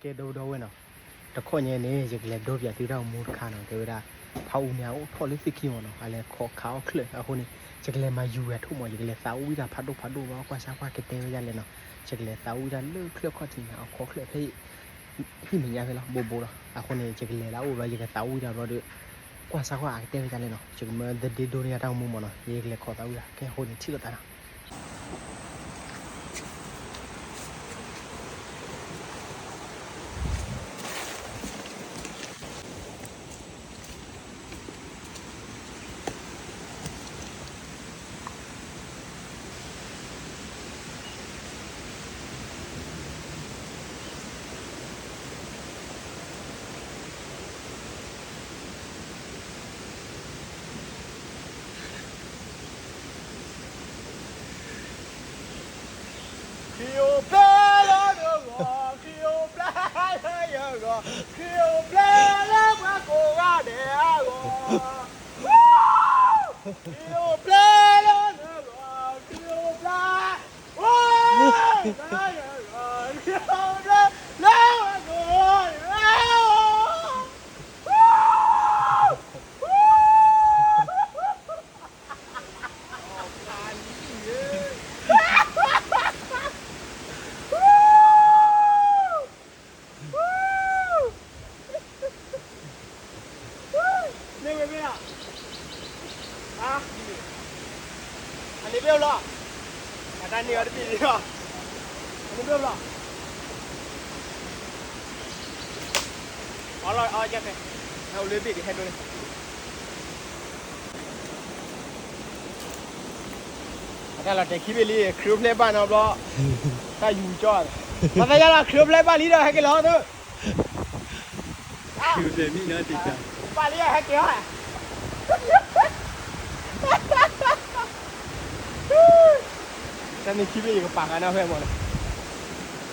ကဲ ဒီပုၢ်ဒီဝဲၢ်နီၤ, တခီညါန့ၣ် ယကလဲၤဒိပၠးသုတၢ်ဂီၤမူတခါနီၤ, တဲဝဲဒၣ် ဖးအူန့ၣ် အအိၣ်ထီၣ်လၢသ့ၣ်ခံမးနီၤ, အလဲၤခိးခးအီၣ်ချၢၣ်အဃိန့ၣ် ယကလဲၤမၤယူၤဝဲထိၣ်မး, ယကလဲၤသးအူဝံၣ်တၢ်ဖးဒိၣ်ဖးဒိၣ်ဘျီ ကွၢ်စၢ်ကွၢ်ကတဲဝဲဒ်လဲၣ်နီၤ, ယကလဲၤသးအူဝံၣ်တၢ်လၢချၢၣ်ခီၣ်ထံးန့ၣ် အခီချၢၣ်ဖဲ ဟံၣ်မဲာ်ညါဖဲလီၤ ဘိဘိလီၤ, အဃိန့ၣ် ယကလဲၤလၢအအိၣ်ဘျီ ယကသးအူဝံၣ်တၢ်ဘျီဒီး ကွၢ်စၢ်ကွၢ်အကတဲဝဲဒ်လဲၣ်နီၤ, ယကမၢသဒ့ဒိန့ၢ်ယတၢ်ဂီၤမူမးနီၤ, ယကလဲၤခိးသးအူဝံၣ်တၢ် ကဲအဃိန့ၣ် ထံၣ်လိာ်သးနီၤ ခရံာ်အိၣ်ဖျဲၣ်လၢနဂီၢ်, ခရံာ်အိၣ်ဖျဲၣ်လၢယဂီၢ်, ခရံာ်အိၣ်ဖျဲၣ်လၢပှၤကိးဂၤဒဲးအဂီၢ်, ခရံာ်အိၣ်ဖျဲၣ်လၢနဂီၢ်, ခရံာ်အိၣ်ဖျဲၣ်, အိၣ်, ခရံာ်အိၣ်ဖျဲၣ်လၢပှၤကိးဂၤဒဲးအဂီၢ် န့ၢ်ဝဲမ့ၢ်ဧါ, အန့ၣ်ဘ့ၣ်လီၤ, အတၢ်န့ၢ်အီၤတဘ့ၣ်လီၤ, အန့ၣ်ဘ့ၣ်လီၤ, အလီၤအီယဲၢ်ဖဲ, ဟဲအိၣ်လၢဘ့ၣ်ဒံးဟဲဒိၣ်န့ၣ် အတၢ်လီၤတဲာ်ခံဘ့ၣ်လံ ခရံာ်အိၣ်ဖျဲၣ်ဘၣ်နီတဘျီ, တၢ်ယူၤကၠီ, ပှၤသးယါလီၤ ခရံာ်အိၣ်ဖျဲၣ်ဘၣ်လံဒီး ဟဲက့ၤလီၤသု, ခရံာ်အိၣ်ဖျဲၣ်မံနီၤတံၢ်တၢ်, ဘၣ်လံဟဲက့ၤလီၤ, တၢ်န့ၣ်ခံဘ့ၣ်ယကပာ်ဃာ်နီၤဖဲမ့ၢ်န့ၣ်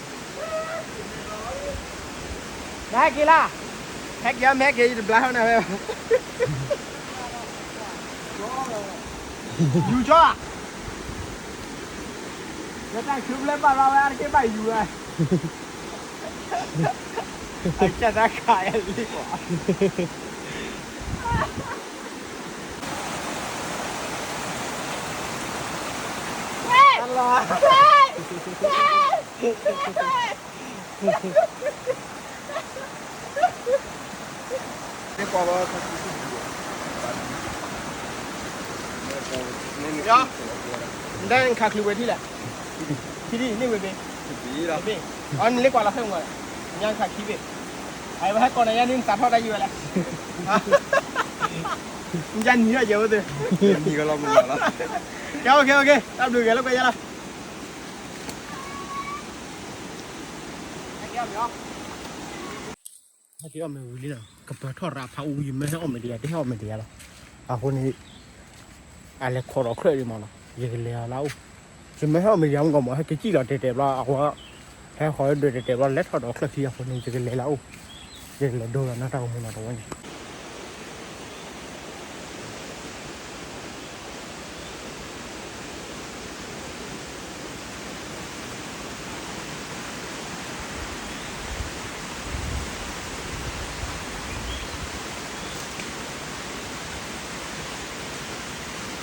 နဟဲက့ၤလၢ, ဟဲက့ၤအီၤ မ့ၢ်ဟဲက့ၤ ယတဘျါထီၣ်နၤဝဲဘၣ်, ယူၤကၠီ, လၢတၢ်ခရံာ်အိၣ်ဖျဲၣ်ဘၣ်လီၤဝဲ အါတက့ၢ်ဘၣ်ယူၤဝဲ, အကစၢ်တၢ်ခးယၤလံကွၢ် နတဲနခးချုးဝဲထံလဲၣ်, ထံဒ်န့ၣ်ဝဲဘ့ၣ်, အန့ၣ်လ့ကွၢ်လီၤခဲမုၢ်, ညါနခးခံဘ့ၣ်, အဝဲဟဲကီးနၤယါန့ၣ် နသးထီၣ်တၢ်ယံၤဝဲလဲၣ်, နယါနံၤထီၣ်ယဲဝဲသ့ၣ်, နံၤကလီၤမုၢ်လီၤလီၤ, ကဲ OK OK တၢ်ဘျုးဂ့ၤလၢကွၢ်ယါလီၤ ဟဲက့ၤအီၣ်မ့ၤဝံၤလံနီၤ, ကပၢၤထီၣ်ရၤဖးအူ ယမ့ၢ်ဟဲအီၣ်မ့ၤဒံးယၤ တဟဲအီၣ်မ့ၤဒံးယၤလီၤ, အဃိန့ၣ် အလဲၤခိးဒီးချၢၣ်ဒံးမးနီၤ ယကလဲၤအီၤလၢအအိၣ်, ယမ့ၢ်ဟဲအီၣ်မ့ၤဒံးယၤမ့ၢ်ကီးမး ဟဲက့ၤစံၣ်ဒီးတဲာ်တဲာ်ဘျီ အဝဲ ဟဲဃီၤဒွဲၣ်တဲာ်တဲာ်ဘျီ လဲၤထီၣ်ဒီးချၢၣ်ခံအဃိန့ၣ် ယကလဲၤလၢအအိၣ်, ယကလဲၤဒိလီၤနီၢ်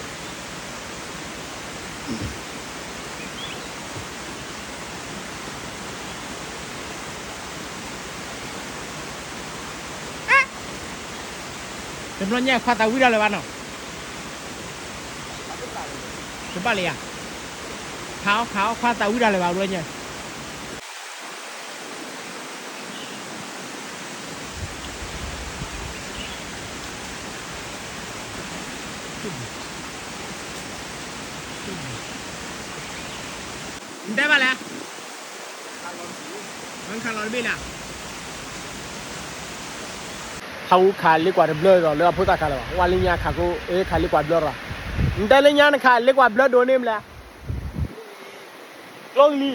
တၢ်ဂီၤမူနီၤတဝဲန့ၣ် တဘျီညါခွါသးဝံၣ်တၢ်လၢၤဘၣ်နီၤ, တဘၣ်လၢၤယၤ, ခးအီၣ်ခးအီၣ်ခွါသးဝံၣ်တၢ်လၢၤဘၣ်တဘျီညါ နတဲဘၣ်လဲၣ်, နခးလီၤတဘ့ၣ်လၢ, ဖးအူခးလ့ကွၢ်တဘျၢဒီး လၢအဖိသၣ်ခးလၢၤဘၣ်, ဝဲလၢညါခးကျိ အ့ ခးလ့ကွၢ်ဘျၢဒီး, နတဲလၢညါနခးလ့ကွၢ်ဘျၢဒိၣ်န့ၣ်မလဲၣ်, ကျိကလံၤ,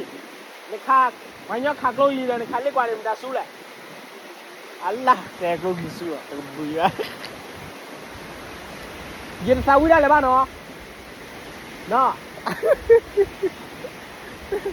နခး, ပှၤကညီခးကျိကလံၤဒီး နခးလ့ကွၢ်န့ၣ် မတၤဆူလဲၣ်, အလၢ်တဲကျိကလံၤဆူလီၤ တကဘုးယၤ ယတသးဝံၣ်ဒၣ်လဲာ်ဘၣ်နီၤ, နီၤ,